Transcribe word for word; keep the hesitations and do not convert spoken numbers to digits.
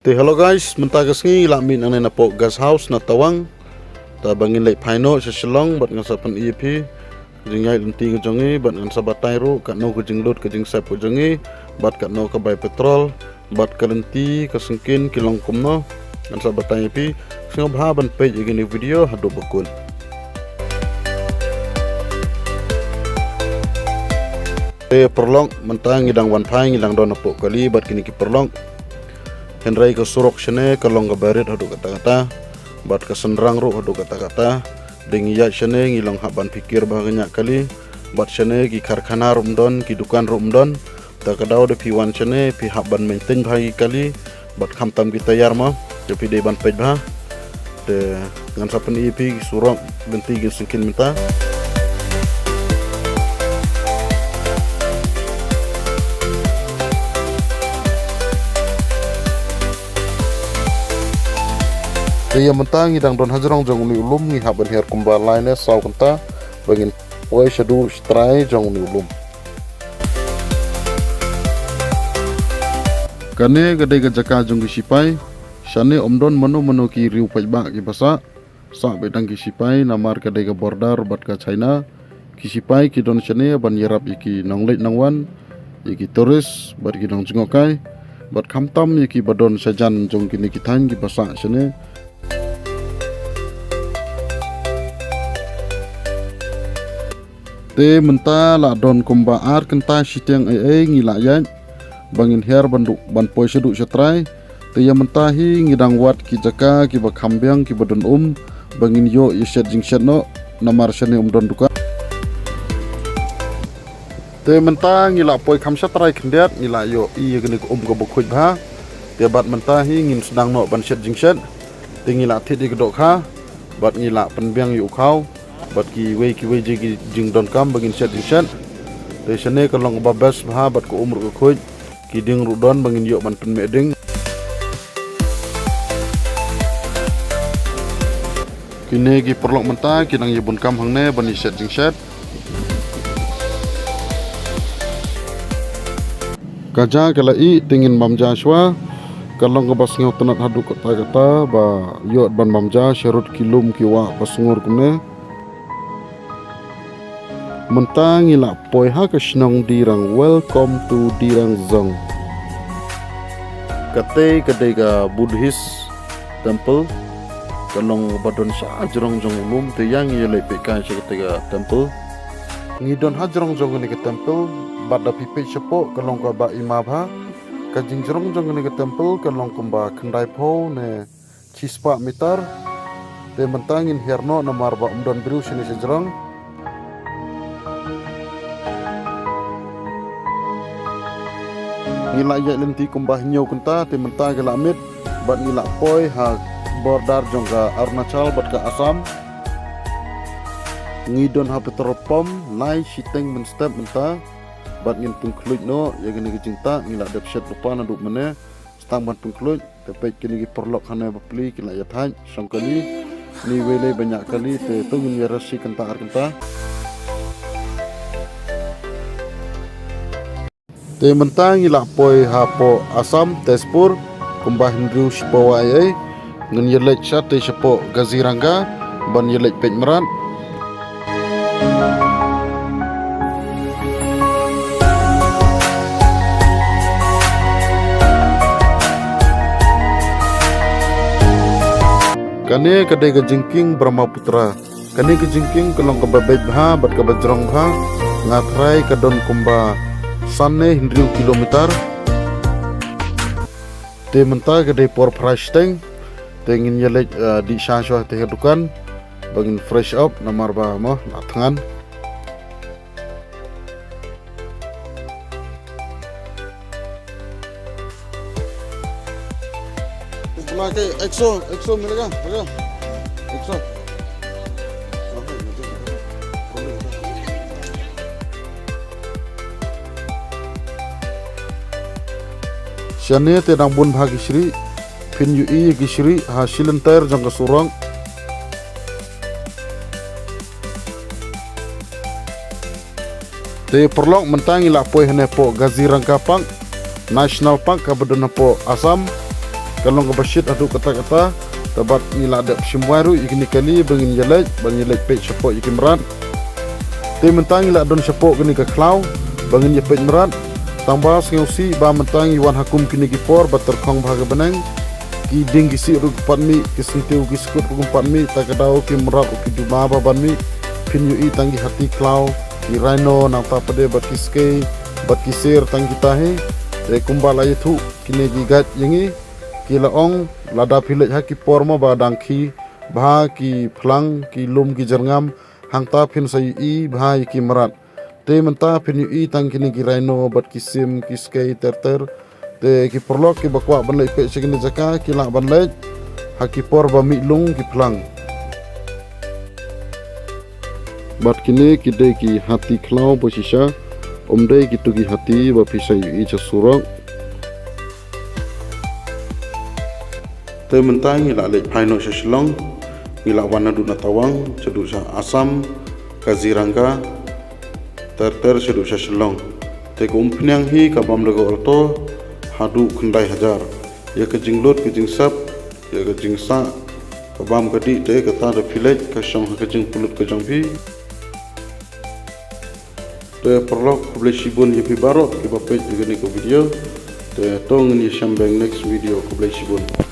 Hey, hello guys, mynta ka sngi ngi la mih nangne napoh guest house na Tawang. Te ba ngin leit phai noh sha Shillong bad ngan sa pyni ïa phi ka jingïaid lynti ka jong ngi bad ngan sa batai ruh katno ka jinglut ka jingsep ka jong ngi bad katno ka bai petrol bad ka lynti ka syngkien ki long kumno. Ngan sa batai ïa phi. Sngewbha ban peit ïa kane ka video haduh ba kut. Te paralok, mynta ngi dang wan phai, ngi dang don hapoh kali bad kine ki paralok. Hynrei ka surok shane ka long kaba rit haduh katta katta bad ka synrang ruh haduh katta katta. Te ngi ïaid shane ngi long hap ban pyrkhat ba ka ñiah kali bad shane ki karkhana ruh ym don, ki dukan ruh ym don. Te ka daw da phi wan shane phi hap ban maintain bha ki kali bad khamtam ki tyre mo, te phi dei ban peit bha. Te ngan sa pyni ïa phi ki surok lynti ki syngkien mynta. Te ïa mynta ngi dang don hajrong jong une u lum, ngi hap ban hiar kumba lai ne saw kynta ba ngin poi shaduh shatrai jong une u lum. Kane ka dei ka jaka jong ki sipai. Shane ym don mano mano ki riew paidbah kiba sah, sah beit tang ki sipai namar ka dei ka border bad ka China. Ki sipai ki don shane ban ïarap ïa ki nongleit nongwan, ïa ki tourist bad ki nongjngohkai bad khamtam ïa kiba don shajan jong kine ki thaiñ kiba sah shane. Te mynta la don kumba ar kynta shiteng ei ei ngi la ïaid ba ngin hiar ban duh, ban poi shaduh shatrai. Te ïa mynta hi ngi dang wad ki jaka kiba kham biang kiba don um ba ngin ïoh ïa shet jingshet noh namar shane ym don dukan. Te mynta ngi la poi kham shatrai khyndiat, ngi la ïohi ïa kane ka um kaba khuid bha. Te bad mynta hi ngin sdang noh ban shet jingshet. Te ngi la thied ïa ka dohkha bad ngi la pynbiang ïa u khaw bad kiwei kiwei ki jingdonkam ba ngin shet jingshet. Te shane ka long kaba best bha bad ka um ruh ka khuid. Ki dieng ruh don ba ngin ïoh ban pynmih dieng. Kine ki paralok mynta ki dang ïa bun kam hangne ban ïa shet jingshet. Ka ja ka la ih te ngin bam ja shuwa. Ka long kaba sngewtynnat haduh katta katta ba ïoh ban bam ja sharud ki lum ki wah ba sngur kumne. Mynta ngi la poi ha ka shnong Dirang. Welcome to Dirang Zone. Kate ka dei ka Buddhist temple. Ka long ba don sha jrong jong u lum, te ïa ngi ïa leit peit kai sha kate ka temple. Ngi don ha jrong jong kane ka temple bad da phi peit shapoh ka long kaba ima bha. Ka jingjrong jong kane ka temple ka long kumba khyndai phew ne shispah meter. Te mynta ngin hiar noh namar ba ym don briew shane sha jrong. Ngi la ïaid lynti kumba hynñiew kynta, te mynta ka la miet bad ngi la poi ha border jong ka Arunachal bad ka Assam. Ngi don ha petrol pump lai shiteng mynstep mynta bad ngin pynkhluit noh ïa kane ka jingtah. Ngi la dep shet lypa naduh mynne. Sdang ban pynkhluit. Te peit kine ki paralok hangne bapli ki la ïathait shong kali. Ni wei lei ba ñiah kali, te to ngin ïa rest shi kynta ar kynta. Te mynta ngi la poi hapoh Assam, Tezpur, kumba hynriew shiphew wah ei ei. Ngin ïa leit shatei shapoh Kaziranga ban ïa leit peit mrad. Kane ka dei ka jingkieng Brahmaputra. Kane ka jingkieng ka long kaba beit bha bad kaba jrong bha. Nga trai ka don kumba san ne hynriew kilometer. Te mynta ka dei por phra shiteng. Te ngin ïa leit, eh, dih sha shuwa te ha dukan ba ngin fresh up namar ba mo la thngan. Ek so, ek so milega, ek so. Shane te dang bun bha ki shrieh, phin ïohi ki shrieh ha shilynter jong ka surok. Te paralok, mynta ngi la poi hangne hapoh Kaziranga Park National Park kaba don hapoh Assam. ka long kaba shit haduh katta katta. Te bad ngi la dep shim wai ruh ïa kine ki kali ba ngin ïaleit, ba ngin ïaleit peit shapoh ïa ki mrad. Te mynta ngi la don shapoh kane ka khlaw ba ngin ïa peit mrad. Tang ba sngewsih ba mynta ngi wan ha kum kine ki por ba tyrkhong bha ka bneng. Ki dieng ki sih ruh ki pat mih, ki syntiew ki skut ruh ki pat mih, ta ka daw ki mrad ruh ki duma bha ban mih. Phin ïohi tang ki hati khlaw, ki rhino, nangta pat de bad ki skei, bad ki sher tang kita hi. Te kumba la ïathuh kine ki guide ïa ngi, ki la ong lada phi leit ha ki por mo ba dang khie bha ki phlang, ki lum, ki jyrngam, hangta phin sa ïohi bha ïa ki mrad. Te mynta phin ïohi tang kine ki rhino bad ki sim, ki skei ter ter. Te ki paralok kiba kwah ban leit peit sha kine ki jaka ki lah ban leit ha ki por ba mih lung ki phlang. Bad kine ki dei ki hati khlaw ba shisha, ym dei kito ki hati ba phi sa ïohi sha surok. Te mynta ngi la leit phai noh sha Shillong, ngi la wan naduh na Tawang shaduh sha Assam, Kaziranga, ter ter shaduh sha Shillong. Te ka umphniang hi ka bam da ka auto haduh khyndai hajar. Ïa ka jinglut ka jingsep, ïa ka jingsah, ka bam ka dih te kata da phi leit, ka shong ha ka jingpynlut ka jong phi. Te paralok, khublei shibun ïa phi baroh kiba peit ïa kane ka video. Te to ngin ïa shem beng next video, khublei shibun.